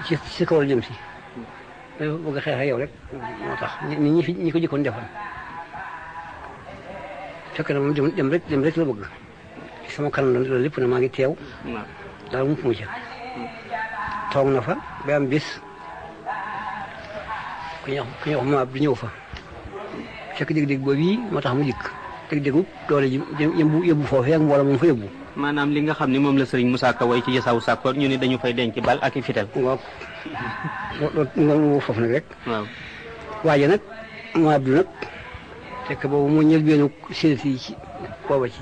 ci kaw la jëm si bëgg a xeex ak yow rek moo tax ñi ko jëkkoon defal fekk na moom dem rek la bëgg sama kanam loolu lépp na maa ngi teew daal mu ca toog na fa ba am bis ku ñuy wax ma bi ñëw fa fekk dégg-dégg boobu yi moo tax mu dikk dégg-déggu doole ji yóbbu foofee ak mbooloo moom fa yóbbu maanaam li nga xam ne moom la Serigne Moussa Ka way ci Jasaawu Sakkoor ñu ne dañu fay denc bal ak i fital. waaw loolu foofu nag rek. waaw waaye nag ma Abdou nag fekk boobu moo ñël benn séeréer yi ci booba ci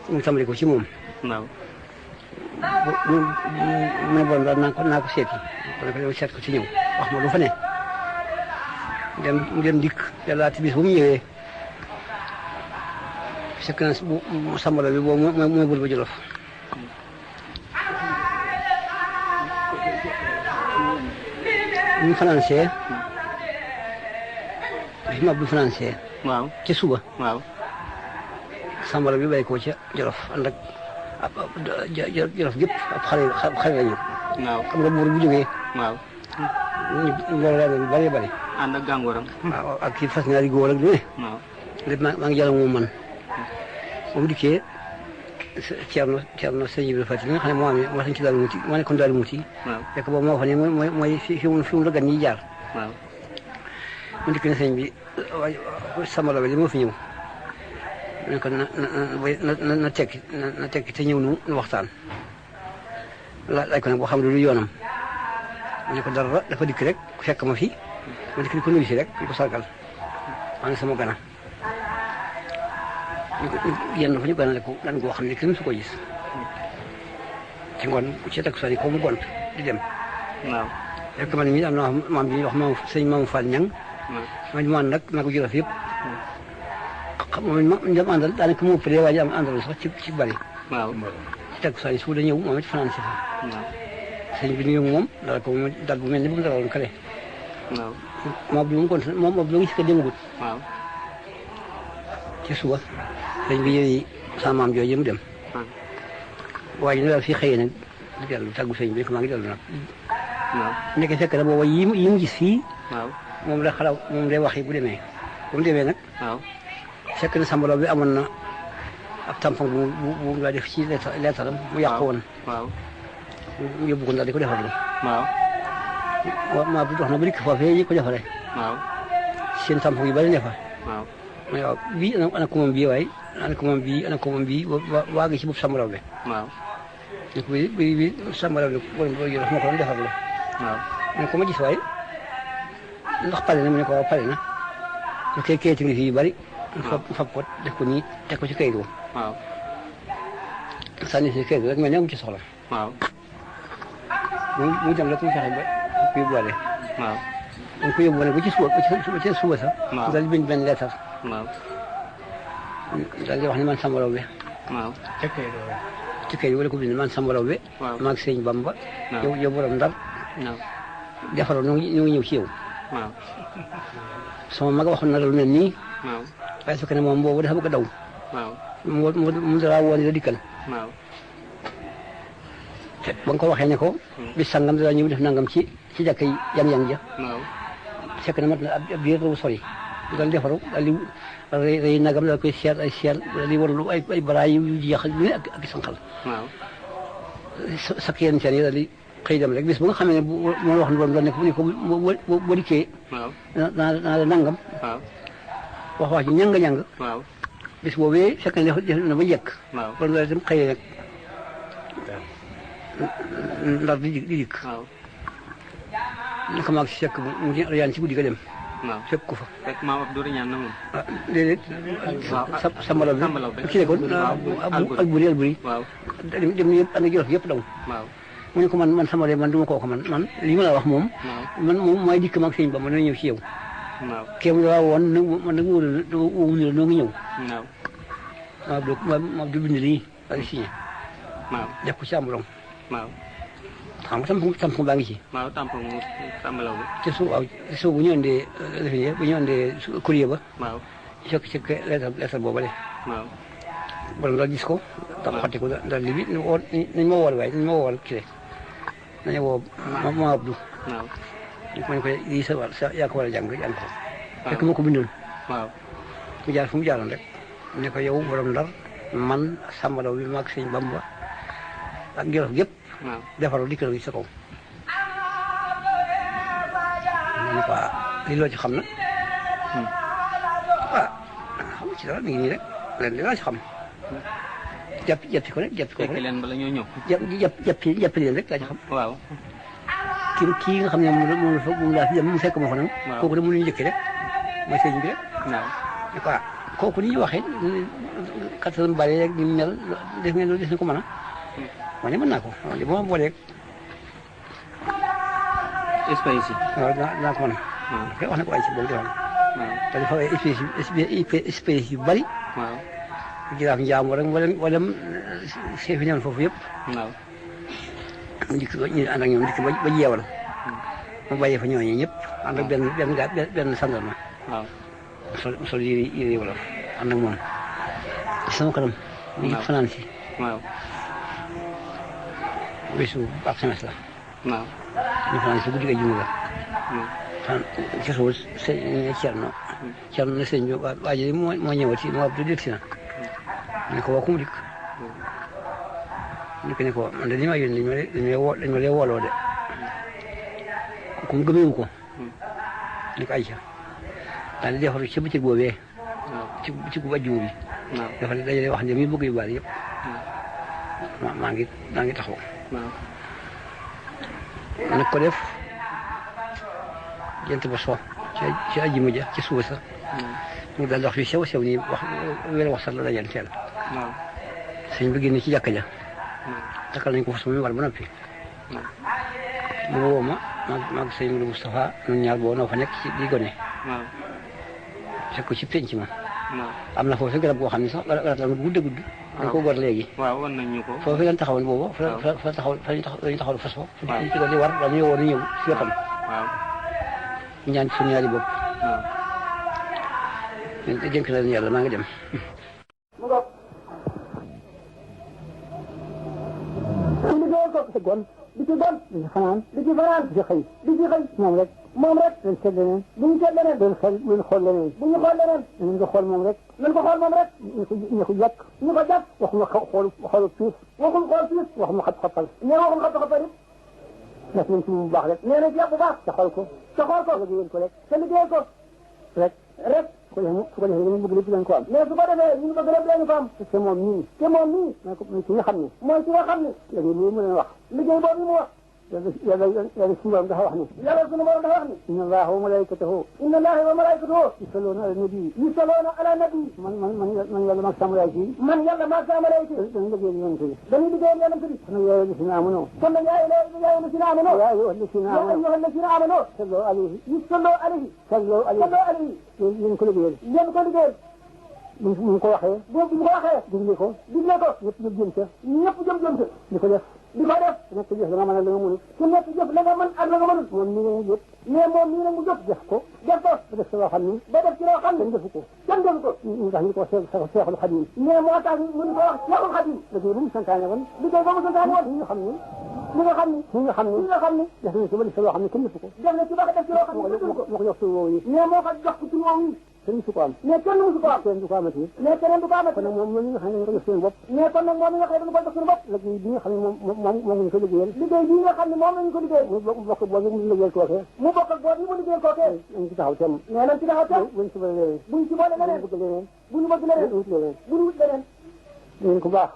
mu tàmbali ko ci moom. waaw. mu ne bon daal naa ko seeti kon nag seet ko ci ñëw wax ma lu fa ne dem dikk yàlla bis bu mu ñëwee. séquence bu sambala bi boobu mooy bul ba Jolof bu ñu financé bi ma bu financé waaw ci suba waaw sambala bi bàyyi ko ca Jolof ànd ak Jolof gépp ab xale la ñu waaw xam nga buur bu jógee waaw loolu bi bëree bëri ànd ak gàngooram waaw ak kii fas ñaari góor ak lu ne waaw lépp maa ngi jàll moom man bu dikkee Thierno sëñ Ibrahima Fatick nga xam ne moo amee moo tax ci daal muti moo nekkoon daal muti. waaw fekk boobu moo fa ne mooy fi mu la gan ñi jaar. waaw mu dikk ne sëñ bi waaye Samba Laobé li moo fi ñëw ne ko na tekki te ñëw nu waxtaan laaj ko nag boo xam ne lu yoonam mu ne ko dara dafa dikk rek fekk ma fi ma dikk di ko nuyu si rek di ko sargal maa ngi sama gana yenn fa ñu ganale ko gan goo xam ne kenn su ko gis ci ngoon ci takk sori ko mu gont di dem waaw rek man mii am na maam bi ñuy wax maam sëñ Maamu Fall Ñang man nag maa ko jëloon yëpp moom ñoom àndal daanaka mu ëppale waaye am àndal sax ci bari waaw ci takk sori su da ñëw moom it fanaan si fa sëñ bi nuyu moom dal ko mu dal bu mel ni bu mu daloon kale waaw moom bi mu gont moom bi ngi si ko demagut waaw ci suba sëñ bi yëwi sama maam jooju mu dem waaye ñu daal fii xëyee nag di dellu tàggu sëñ bi ko maa ngi dellu nag waaw nekk fekk na booba yi mu gis fii waaw moom la xalaat moom lay wax yi bu demee nag waaw fekk na sambalaw bi amoon na ab tampon bu mu daa def ci leetaram mu yàqu woon waaw mu yóbbu ko ndax di ko defarlu waaw maa bi dox na ba dikk foofee yi ko defaree waaw seen tampon yu bari ne fa waaw ma ne waaw bii ana ko moom bii waaye ana ko moom bii waa gi ci bopp sambalaw bi waaw ne ko bi sambalaw bi borom boo daf ma ko doon defarlu waaw ne ko ma gis waaye ndax pare na mu ne ko waaw pare na ñu koy kayit ngi fii yu bari fab ko def ko nii teg ko ci kayit woo waaw sànni si kayit rek mel ne amu ci soxla waaw mu dem rek mu fexe ba ko yóbbuwaale waaw dañ ko yóbbuwaale ba ci suba sax daal bind benn leetar waaw daal di wax ne man Samba Laobé waaw ci kayit wala ko bind man Samba Laobé maag Sëñ Bamba yow borom Ndar defaroo ñu ngi ñëw ci yow waaw sama mag waxoon na lu mel nii waaw waaye fekk ne moom boobu dafa bëgg a daw waaw mu dara woon la dikkal waaw te ba nga ko waxee ne ko bis sangam dara ñëw def nangam ci jàkk yi yang ja waaw fekk na mat na ab biir bu sori daal defaru daal di rëy nagam daal koy seet ay seet daal di warlu ay baraay yu jeex ak sanqal waaw sakk yenn seen yi daal di xëy dem rek bis bu nga xamee ne moo wax ne ne ko bu ne ko boo dikkee waaw naa la nangam waaw wax ji ñang waaw bis boobee fekk na def na ba njëkk waaw kon loolu itam xëy nag Ndar di dikk waaw naka maag si fekk mu riyaan ci guddi ga dem waaw fekk ko fa fekk maam Abdou ñaan na moom déedéet Samba Laobé bi kii ne ko alburi waaw dem yëpp ànd Jolof yëpp daw waaw mu ne ko man Samba Laobé man du ma kooku man lii ma la wax moom man moom mooy dikk maag sëñ Bamba dana ñëw ci yow waaw kéem la woon man nag wóolu la noo ngi ñëw waaw ma Abdou bind lii ak signé waaw def ko ci ambulon waaw xam nga tampon baa ngi ci waaw tampon mu Samba Laobé ci suuf waaw ci suuf bu ñu andee bu ñu andee courrier ba waaw fekk ci lettre booba de waaw borom daal gis ko tax xotti ko daal li bi nañ ma wool waaye nañ ma wool kii nañu woo ma Abdou waaw ma ne ko lii sa yaa ko war a jàng ko fekk ma ko bindoon waaw mu jaar fu mu jaaroon rek ne ko yow borom Ndar man Samba Laobé bi maag Sëñ Bamba ak Jolof gépp defaroo dikkal gi sa kaw ne ko li loo ci xam na xam ci dara mi ngi nii rek leen li laa ci xam jàppi ko rek jàppi ko rek leen bala ñoo ñëw jàppi leen rek laa ci xam waaw kii nga xam ne moom laa fi dem mu fekk ma ko nag kooku de mënuñu njëkki rek mooy sëñ bi rek waaw ne ko kooku ni ñu waxee kattan bari rek ni mel def ngeen loolu des na ko mën a ma ne mën naa ko waaw li ma booleeg espèce yi waaw dinaa ko mën a wax na ko ay si boobu defoon te dafa ay espèce yu bari waaw jiraaf njaam rek wala chef yi newoon foofu yëpp waaw mu dikk ñu ànd ak ñoom dikk ba jeewal mu bàyyee fa ñooñu ñëpp ànd ak benn sandarma waaw sol yére wolof ànd ak moom ci sama kanam ñu ngi fanaan si waaw bésu ak semestre la waaw ñu fanaan si guddi ga juma la ci suuf Cerno na sëñ bi waa ji moo ñëwati moo ab du dégg si na ne ko waa ku mu dikk ne ko man de li ma yónni dañ ma lay wooloo de ku mu gëmeewu ko ne ko ayca daal di defaru ci bëccëg boobee ci gu ajjuma bi dafa dajale wax ne mi bëgg yu bari yëpp maa ngi taxaw nag ko def jant ba so ci ajjuma ja ci suba sa mu daal dox yu sew nii wax wér wax sax la dajal teel sëñ bi génn ci jàkka ja takkal nañ ko fas mu war ba noppi mu woo ma maag sëñ Modou Moustapha ñun ñaar boo noo fa nekk ci di gone fekk ko ci penc ma am na foofu garab goo xam ne sax garab la gudd dañ ko gor léegi waaw wan nañ ñu ko foofu lañ taxawal boobu fa taxawal fas fa ñu ci doon di war dañu woon ñëw si wetam ñaan suñu ñaari bopp dénk na leen yàlla maa ngi dem su liggéeyal ko sa gon di ci gon di ci fanaan di ci fanaan di ci xëy moom rek dañ seet leneen bu ñu seet leneen dañ xool leneen bu ñu xool leneen nañ ko xool moom rek ñu ko jàkk waxuma xoolu piis waxul xool piis waxuma xat-xatal nee waxul xat-xatal it def nañ ci bu baax rek nee na ci bu baax ca xool ko liggéeyal ko rek te liggéeyal ko rek su ko defee dañu bëgg lépp dañ ko am mais su ko defee ñu bëgg lépp dañu ko am te moom nii mooy ki nga xam ne léegi lii mu leen wax liggéey boobu mu wax yàlla suñu borom dafa wax ni inna allaha wa malaikatahu yusalluna ala nabi man yàlla maag sa malaayika yi dañu liggéeyal yonent bi kon yaa ayyuhallazina amanu yaa ayyuhallazina amanu sallu alayhi yéen ko liggéeyal bu ko waxee digle ko ñëpp jëm ca di ko def nekk jëf la nga mën a la nga mënut ku nekk jëf la nga mën ak la nga mënut moom nii mu jot mais moom nii mu jot def ko ba def ci loo xam ni kenn defu ko ñu tax ñu ko Seexul Xadim mais moo tax ñu ko wax Seexul Xadim liggéey bu mu santaane woon ñi nga xam ni def na ci ba def ci loo xam ne kenn defu ko moo ko jox tur woowu yi mais moo ko jox tur woowu yi kenn musu ko am mais kenn musu ko am kenn du ko amati mais keneen du ko amati kon nag moom ñi nga xam ne dañu ko jox seen bopp mais kon nag moom mi nga xam ne dañu ko jox seen bopp liggéey bi nga xam ne moom lañu ko liggéeyal liggéey bi nga xam ne moom lañu ko liggéeyal mu bokk boobu mu liggéeyal kookee mu bokk ak boobu mu liggéeyal kookee nañ ci taxaw tem nee nañ ci taxaw tem buñ ci boole leneen buñ ci boole leneen buñ bëgg leneen buñ wut leneen ngeen ko baax